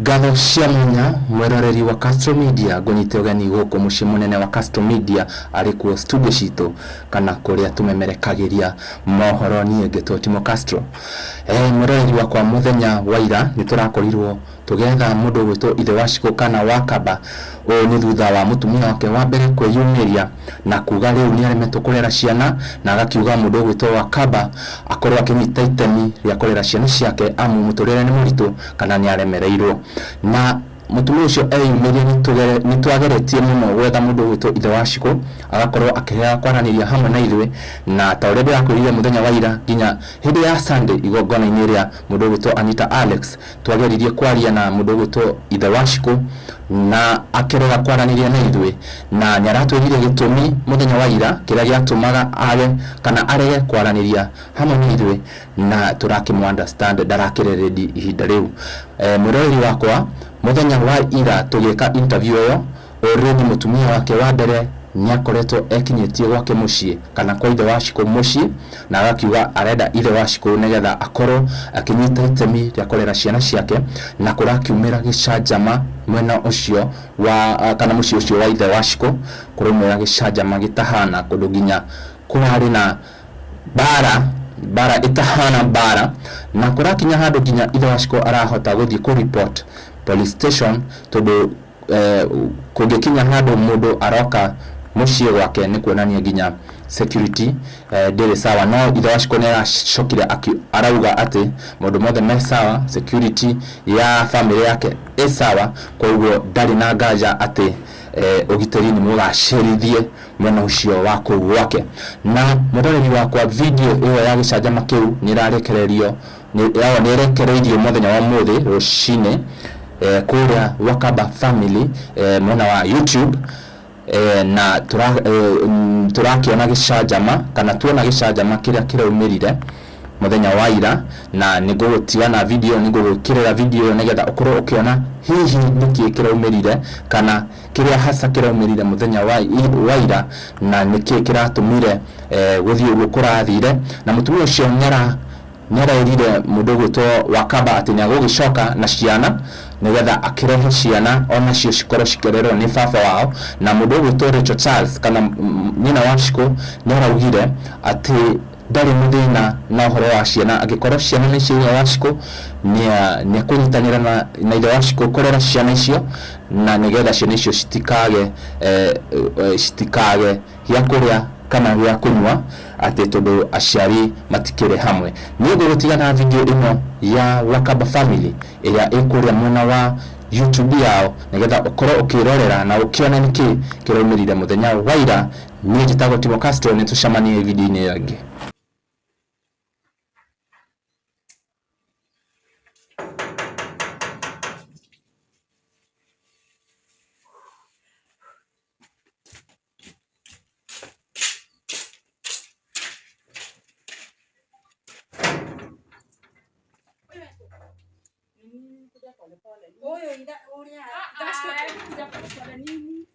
Ngatho cia mwanya mwĩroreri wa Castro Media, ngũnyite ũgeni gũkũ mũciĩ mũnene wa Castro Media, arĩ kuo studio citũ kana kũrĩa tũmemerekagĩria mohoro. Niĩ ngĩtwo Timo Castro. Mwĩroreri wakwa, mũthenya wa ira nĩ tũrakorirwo tũgĩetha mũndũ ũgwĩtwo ithe wa Shiko kana wa Kaba. Ũũ nĩ thutha wa mũtumia wake wa mbere kwĩyumĩria na kuga rĩu nĩ aremetwo kũrera ciana, na agakiuga mũndũ ũgwĩtwo wa Kaba akorwo akĩnyita itemi rĩa kũrera ciana ciake, amu mũtũrĩre nĩ mũritũ kana nĩ aremereirwo. Na mũtumia ũcio eyumĩria, nĩ twageretie mũno gwetha mũndũ ũgwĩtwo ithe wa Shiko, agakorwo akĩhea kwaranĩria hamwe na ithuĩ. Na ta ũrĩa ndĩrakwĩrire mũthenya wa ira, nginya hĩndĩ ya Sunday igongona-inĩ rĩa mũndũ ũgwĩtwo Anita Alex, twageririe kwaria na mũndũ ũgwĩtwo ithe wa Shiko na akĩrega kwaranĩria na ithuĩ, na nĩ aratwĩrire gĩtũmi mũthenya wa ira kĩrĩa gĩatũmaga age kana arege kwaranĩria hamwe na ithuĩ, na tũrakĩmũ understand ndarakĩrĩ ready ihinda rĩu. Mwĩroreri wakwa, mũthenya wa ira tũgĩka interview ĩyo, already mũtumia wake wa mbere nĩ akoretwo ekinyĩtie gwake mũciĩ kana kwa ithe wa Shiko mũciĩ, na agakiuga arenda ithe wa Shiko nĩgetha akorwo akĩnyita itemi rĩa kũrera ciana ciake. Na kũrakiumĩra gĩcanjama mwena ũcio wa kana mũciĩ ũcio wa ithe wa Shiko, kũraumĩra gĩcanjama gĩtahana kũndũ, nginya kũrarĩ na bara bara ĩtahana bara, na kũrakinya handũ nginya ithe wa Shiko arahota gũthiĩ kũ report police station, tondũ kũngĩkinya handũ mũndũ aroka mũciĩ gwake nĩ kuonania nginya security ndĩrĩ sawa. No ithe wa Shiko nĩ aracokire arauga atĩ maũndũ mothe me sawa, security ya family yake ĩ sawa, koguo ndarĩ na nganja atĩ ũgitĩri nĩ mũgacĩrithie mwena ũcio wa kũu gwake. Na mwĩroreri wakwa, video ĩyo ya gĩcanjama kĩu nĩ ĩrarekererio, nĩ ĩrekereirio mũthenya wa ũmũthĩ rũcinĩ kũrĩa Wakaba Family mwena wa YouTube, na tũrakĩona gĩcanjama kana tuona gĩcanjama kĩrĩa kĩraumĩrire mũthenya wa ira. Na nĩ ngũgũtiga na video, nĩ ngũgwĩkĩrĩra video ĩyo nĩgetha ũkorwo ũkĩona hihi nĩkĩ kĩraumĩrire kana kĩrĩa hasa kĩraumĩrire mũthenya wa ira, na nĩkĩ kĩratũmire gũthiĩ ũguo kũrathire. Na mũtumia ũcio nĩarerire mũndũ ũgwĩtwo Wakaba atĩ nĩ agũgĩcoka na ciana nĩgetha akĩrehe ciana onacio cikorwo cikĩrerwo nĩ baba wao. Na mũndũ ũgwĩtwo Rachel Charles kana nyina wa Shiko nĩ araugire atĩ ndarĩ na thĩna na ũhoro wa ciana, angĩkorwo ciana nĩ cia ithe wa Shiko, nĩ ekũnyitanĩra na ithe wa Shiko kũrera ciana icio, na nĩgetha ciana icio citikage gĩa kũrĩa kana gĩa kũnyua, atĩ tondũ aciari matikĩrĩ hamwe. Niĩ ngũgũtiga na video ĩno ya Wakaba Family ĩrĩa ĩ kũrĩa mwena wa YouTube yao, nĩgetha ũkorwo ũkĩrorera na ũkĩone nĩkĩ kĩraumĩrire mũthenya wa ira. Niĩ njĩtagwo Timo Castro, nĩ tũcemanie video-inĩ ĩyo ĩngĩ. Huyu ida uria. Kuja polepole nini?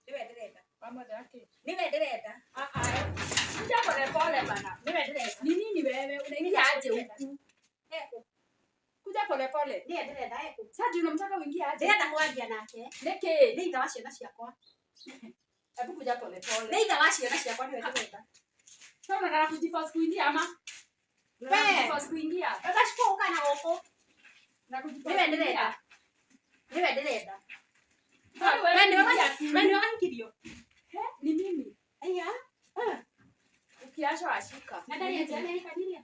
Niwe ndĩrenda. Pamoja yake. Niwe ndĩrenda. Kuja polepole bana. Niwe ndĩrenda. Ni nini wewe? Unaingia aje huku? Eko. Kuja polepole. Niwe ndĩrenda eko. Sasa ndio unamtaka uingie aje? Ndĩrenda kwaria nake. Niki? Nĩ ithe wa ciana ciakwa. Hebu kuja polepole. Nĩ ithe wa ciana ciakwa, niwe ndĩrenda. Sasa unataka kujiforce kuingia ama? We. Kujiforce kuingia. Gacukũ ũka na gũkũ. Na kujiforce Niwe ndĩrenda. kuingia. Niwe ndĩrenda. Sasa wewe We nĩwe unaingia simu. we nĩwe wahikirio. Ni mimi. Aya. Ukiasha washika. Na ndarĩ anjĩra nĩahikanirie.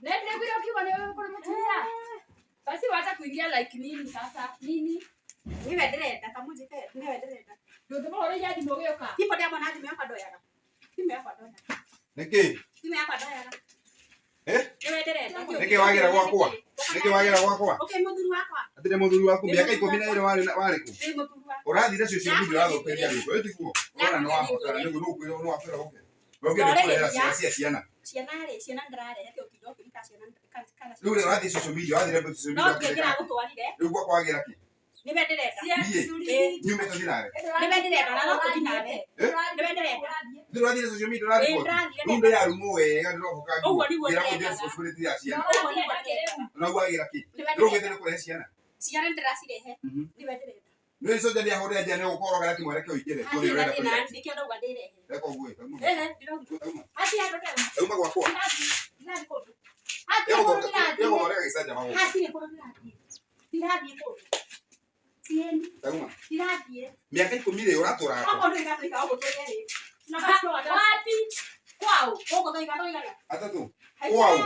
Na ndio ukiwa ni wewe kuna mtumia. Basi wacha kuingia like nini sasa? Nini? Niwe ndĩrenda kamũnjĩke niwe ndĩrenda. Ndio ndio ya thimũ gĩũka. Tipo ndĩamona thimũ yakwa ndoyaga. Thimũ yakwa ndoyaga. Nĩkĩ? Thimũ yakwa ndoyaga. Eh? Niwe ndĩrenda. Nĩkĩ wagĩra gwakwa? Nĩkĩ wagĩra gwakwa? Okay, mũthuri wakwa. Atĩ nĩ mũthuri waku mĩaka 12 warĩ kũ? Nĩ mũthuri wakwa. Ũrathire social media ũrathũkĩria gĩko ĩ tiguo? Ũrona nĩ wahotana nĩguo nĩ wakwĩra ũke. Ũke nĩ kũrehera ciana cia ciana. Ciana rĩ, ciana ndĩrarehe ti ũtinda ũkĩruta ciana kana Rĩu rĩ ũrathiĩ social media wathire social No media. kĩngĩ ũkĩreka. gũtwarire Rĩu gwakwa wagĩra kĩ? Nĩwe ndĩrenda. Niĩ nyumĩte thiĩ nawe. Nĩwe ndĩrenda na no tũthiĩ nawe. Nĩwe ndĩrenda. Ndĩrathiĩ social media Ĩĩ, ndĩrariboti. ndĩrathiĩ Rĩu ndĩrarumwo wega ndĩrohoka Ũguo nĩguo ngĩragwo ndĩrendaga. responsibility ya ciana. Ũguo nĩguo ndĩrenda. Na wagĩra kĩ? Nĩwe Ndĩrokĩte ndĩrenda. nĩ kũrehe ciana. Ciana nĩndĩracirehe. Mhm. Nĩwe ndĩrenda. Nĩ soja nĩ ahũrĩra njana ũgũkorwo gara kĩmwere kĩu ingĩre. Hatirĩ na thĩna, nĩkĩo ndauga ndĩrehe. Reka ũguo ĩka. Ehe, ndĩrauga. Hatirĩ handũ ndĩrauma. Tauma gwakwa. Ndirathiĩ, ndirathiĩ kũndũ. Hatirĩ kũndũ ndĩrathiĩ. Ĩgũthondeka gĩcanjama gũkũ. Hatirĩ kũndũ ndĩrathiĩ. Ndirathiĩ kũndũ. Siendi, Tauma. ndirathiĩ. Mĩaka 10 rĩ ũratũra akwa. Okorwo ndũiga tũikara ũguo tũrĩ erĩ. Na basi Wapi? Kwao. Gũkũ tũikara tũigana. Atatũ. Kwao.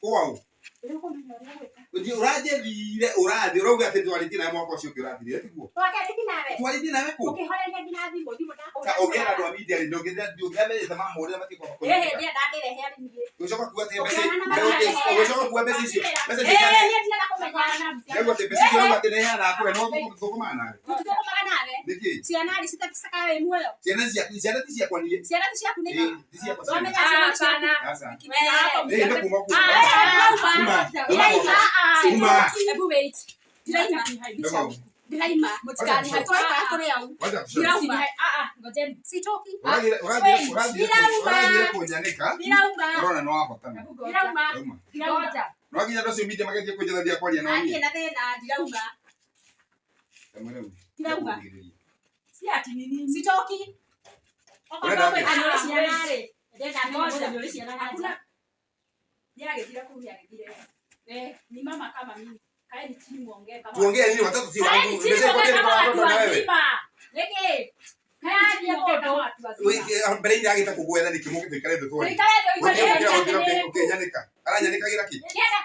Kwao. Rĩu ũkũmenya ũrĩa ũgwĩka. Ũthiĩ ũranjĩthire ũrathiĩ ũrauga atĩ twarĩtie nawe mwaka ũcio ũngĩ ũrathirire tiguo. Twakĩarĩtie nawe. Twarĩtie nawe kũ? Ũkĩhoreria nginya thimũ, thimũ ndakũhũrĩra. Ta ũngĩenda andũ a media rĩ ndũngĩamenyete mahũrĩra matikwamba Ĩhĩ, kũnyitĩka. ndienda ndĩrehe arĩ niĩ. Ũgĩcoka kuga atĩ mbeca Ũkĩona na matirahea. ũgĩcoka kuga mbeca icio mbeca icio Ĩĩ, niĩ ndirenda kũmenya. Nĩguo atĩ mbeca icio ũrauga atĩ nĩheanaga kũrĩa no thũkũmaga nawe. Tũtithũkũmaga nawe. Nĩkĩ? Ciana rĩ citakaga wĩ muoyo. Ciana ciaku ciana ti ciakwa niĩ. Ciana ti ciaku nĩkĩ? Ĩĩ, ti ciakwa ciana. Wamenya ciana Ah, ciaku. hapana. Aca. Eh. Ĩĩ, nĩ kuma kuma. Ah, Kuma. Ndiraima. Kuma. Hebu wait. Ndiraima. Ndauga. Ndiraima. Mtikani. Twaikara tũrĩ au. Wacha kushona. Ndirauma. Ah ah, ngojeni. Sitoki. Ũrathiĩ ũrathiĩ ũrathiĩ Ndirauma. ũrathiĩ kũnyanĩka. Ndirauma. Ũrona nĩ wahotana. Hebu ngoja. Ndirauma. Ndauma. Ndirauma. Ngoja. No nginya andũ acio media magetie kũnjethania kwaria na Hatirĩ niĩ. na thĩna, ndirauma. Ndamwĩra Ndirauma. Si ati ni nini? Sitoki. Okorwo Ũrenda kwĩna atĩa? nĩ ũrĩ ciana rĩ, ndĩrenda menye Ngoja. nĩ ũrĩ ciana na nja. Hakuna. Yeye agethira kuu yeye agethire. Eh, ni mama kama mimi. Kaeni chini muongee kama. Tuongee nini watoto si Kaeni wangu. chini Mbeca muongee kwambia kama niko na watu watoto na wewe. wazima. Nĩkĩ? Kaeni chini muongee kama watu wazima. Mbere inĩ agĩta kũgwetha nĩkĩ mũkĩte ikare thĩ twarie. Tuikare thĩ Ũkĩra uikare ũkĩra thĩ. ũkĩra ũkĩnyanĩka. Aranyanĩkagĩra kĩ?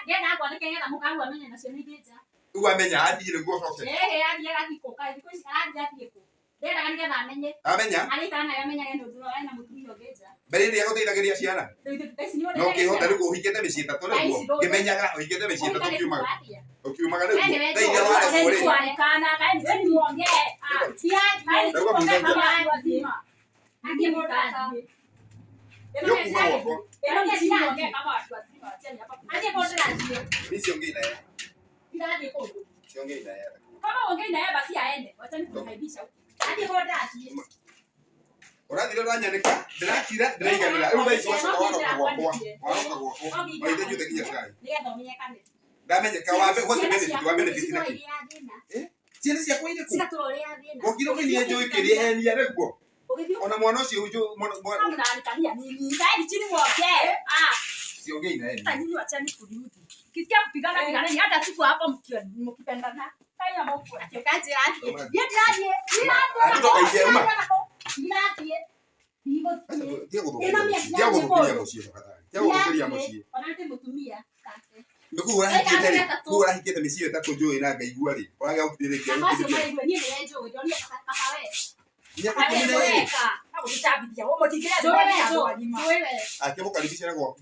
Ndĩrenda ngwanĩke nĩgetha mũkagu amenye nacio nĩ ithiĩ nja. Rĩu amenya athiĩ nĩguo ũcoke. Ĩhĩ, athiĩ agathiĩ kũ? Kaĩ thikũ ici arathiĩ athiĩ kũ? Ndĩrendaga nĩgetha amenye. Amenya Arĩikara nawe amenyage nĩ ũndũ ena mũtumia ũngĩ nja. mbere ĩrĩa agũteithagĩria ciana. Rĩu thaa ici nĩ No ũrĩa ũkĩhota rĩu ũhikĩte mĩciĩ ĩtatũ nĩguo. Ngĩmenyaga ũhikĩte mĩciĩ ĩtatũ ũkiumaga. Ũkiumaga nĩguo. Thaa iria waremwo rĩ. Kuanikana, kaeni chini muongee. Ah, kaeni chini muongee kama watu wazima. Athiĩ mũndũ athiĩ. Nĩ ũkuuma gwakwa. Kaeni chini muongee kama watu wazima. Wacheni hapa. Athiĩ kũndũ ndĩrathiĩ. Mimi siongei na yeye. Ndirathiĩ kũndũ. Siongei na yeye. Kama ongei na yeye basi aende. Wacheni kuniaibisha huku. Athiĩ kũndũ ndĩrathiĩ. Ũrathire ũranyanĩka, ndĩrakira, ndĩraiganĩra. Rĩu thaa ici wacoka waroka gwakwa. Waroka gwakwa. Maithe nyuĩte nginya cai. Nĩgetha ũmenyekane. Ndamenyeka wa what's the benefit? Wa benefit na kĩ? Cigatũra ũrĩa thĩna. Ciana ciakwa irĩkũ? Cigatũra ũrĩa thĩna. Wokire ũkĩnyia njũĩ kĩrĩhenia nĩguo. Ũgĩthiĩ Ona mwana ũcio ũyũ mwana Kama mnaanikania nini? Kaeni chini muongee. Ah, siongei na yeye. hata nyinyi wacheni kuniudhi. Kisikia kupigana piganeni hata siku hapo mkipendana. Kaeni hapo. atĩ ũkanjĩra athiĩ. Niĩ ndirathiĩ. Atutoka nje uma. Ndirathiĩ. Ndigũthiĩ. Tiga gũthũkĩria mũciĩ tafadhali. Tiga gũthũkĩria mũciĩ. Ona ndĩ mũtumia take. Nĩkũ ũrahikĩte rĩ? Kũu ũrahikĩte mĩciĩ ĩyo ĩtatũ njũĩ na ngaigua rĩ. Ũragĩa gũkirĩrĩkia. Baba ũcio maraigua niĩ nĩwe njũĩ, ndonire baba we. Mĩaka 12. Agũtũcambithia. Ũũ mũtingĩrĩa Njũĩ we, andũ njũĩ agima. we. Akĩmũkaribisha na gwaku.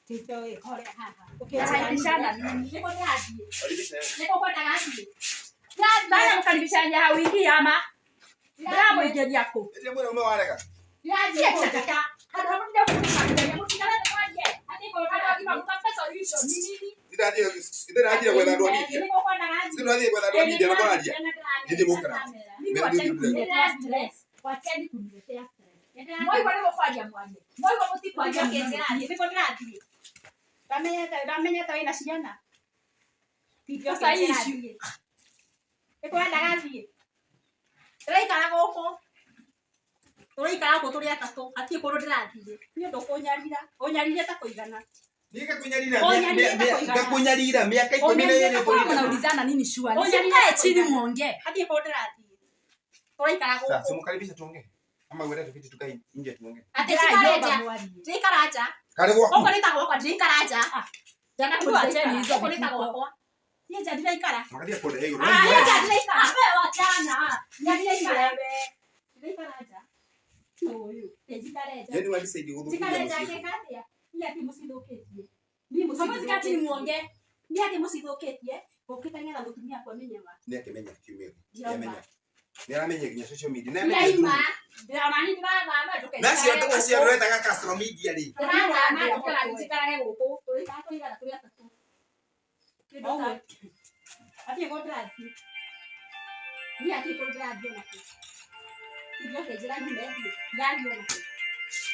Njũĩ, hore haha. Mnasaidishana nini? Nĩkũ ndĩrathiĩ? Karibisha. Nĩkũ ngwendaga thiĩ? Bana mkaribishanya hauingii ama? Ndĩramũingĩria kũ? Ĩndĩ mwĩra ume warega. Ndirathiĩ Sie kũndũ. chakata. Handũ ha mũtinde kũmũcambithania, mũtikarete mwarie. Andũ agima mũtafute solution ni nini? Ndĩrathiĩ gwetha andũ a media. Nĩkũ ngwendaga thiĩ? Ndĩrathiĩ gwetha andũ a media na kwaria. Nĩndĩ mũkara. Mimi wacheni kuniletea stress. Wacheni kuniletea stress. Mwaigua nĩ mũkwaria mwarie. Mwaigua mũtikwaria mwarie. Nĩkũ ndĩrathiĩ? Ndamenyete wĩna ciana. Sasa hii issue. Nĩkwendaga thiĩ. Ndĩraikara gũkũ. Tũraikara gũkũ tũrĩ atatũ. Hatirĩ kũndũ ndĩrathiĩ. Niĩ ndũkũnyarira. Ũnyarire ta kũigana. Niĩ ngakũnyarira. Ũnyarire ta kũigana. Ngakũnyarira mĩaka 12 Kwa mnaulizana nini shua? Ũnyarire Mkae ta chini kũigana. muongee. Hatirĩ kũndũ ndĩrathiĩ. Tũraikara Sasa gũkũ. simkaribishe tuongee. Ama uende tupite tukae nje tuongee. Atĩ njikare nja. Ndĩraikara nja. Kale gwaku. Gũkũ nĩ ta gwakwa ndĩraikara nja. Ah. Ndanakwĩra Andũ acheni hizo gũkũ nĩ ta vituko. gwakwa. Niĩ nja ndiraikara. Makatia kũndehe igũrũ. Ah, Niĩ nja ndiraikara. Ah, wewe wachana. Nja ndiraikara. Wewe. Ndiraikara nja. Ũyũ. Njikare nja. Yaani wadisaidi gũthũkĩria Njikare nja mũciĩ. ngĩka atĩa? Niĩ atĩ mũcithũkĩtie. Niĩ Hamwezi kaa chini mũcithũkĩtie. muongee. Niĩ atĩ mũcithũkĩtie. Ngũkĩte nĩgetha mũtumia akwa amenye ma. Nĩ akĩmenya kiumia. Ndirauma. Nĩamenya. Nĩaramenya nginya social media. Ndiraima. Ona niĩ ndĩrathama Na acio andũ acio ndũkaikare. retaga Castro Media rĩ. Ndĩrathama njikare gũkũ. Tũrĩikara tũigana tũrĩ atatũ. Kĩndũ ta- Hatirĩ kũndũ ndĩrathiĩ. Niĩ hatirĩ kũndũ ndĩrathiĩ ona kũ. Ithuĩ ũkĩnjĩra nyume thiĩ, ndirathiĩ ona kũ.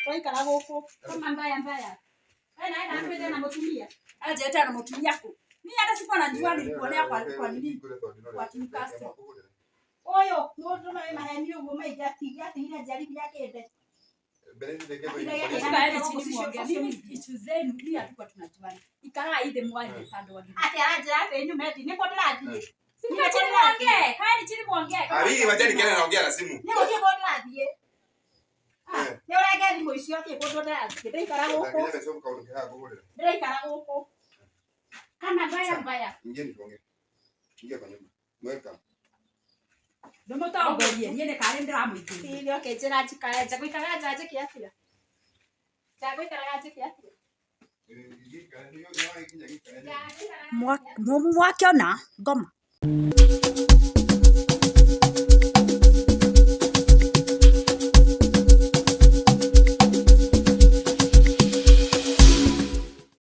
Tũraikara gũkũ kama mbaya mbaya. We nawe ndakwĩte na mũtumia. Anjete na mũtumia kũ? Mimi hata sikuwa najua nilikuonea kwa nini? Kwa Team Castro. Ũyũ mũndũ wĩ maheni ũguo maingĩ atigire njaribia kĩnde. Ikaeni chini muongee. Mimi issue zenu mimi hatukuwa tunajuana. Ikaraa ithe mwarie tandũ agima. Atĩ aranjĩra atĩ nyume thiĩ, nĩkũ ndĩrathiĩ? Si mkae chini muongee. Kaeni chini muongee. Kama Ari wachani kile naongea na simu. Nĩ gũthiĩ kũndũ ndĩrathiĩ. Nĩ ũrenge thimũ icio hatirĩ kũndũ ndĩrathiĩ. Ndĩraikara gũkũ. Ndĩraikara gũkũ. Kana mbaya mbaya. Ingieni tuongee. Ingia kwa nyumba. Welcome. Ndũmũtongorie niĩ nĩ karĩ ndĩramũingĩria. Ithe ũkĩnjĩra njikare nja ngũikaraga nja njĩke atĩa? Nja ngũikaraga njĩke atĩa? Mwakiona ngoma.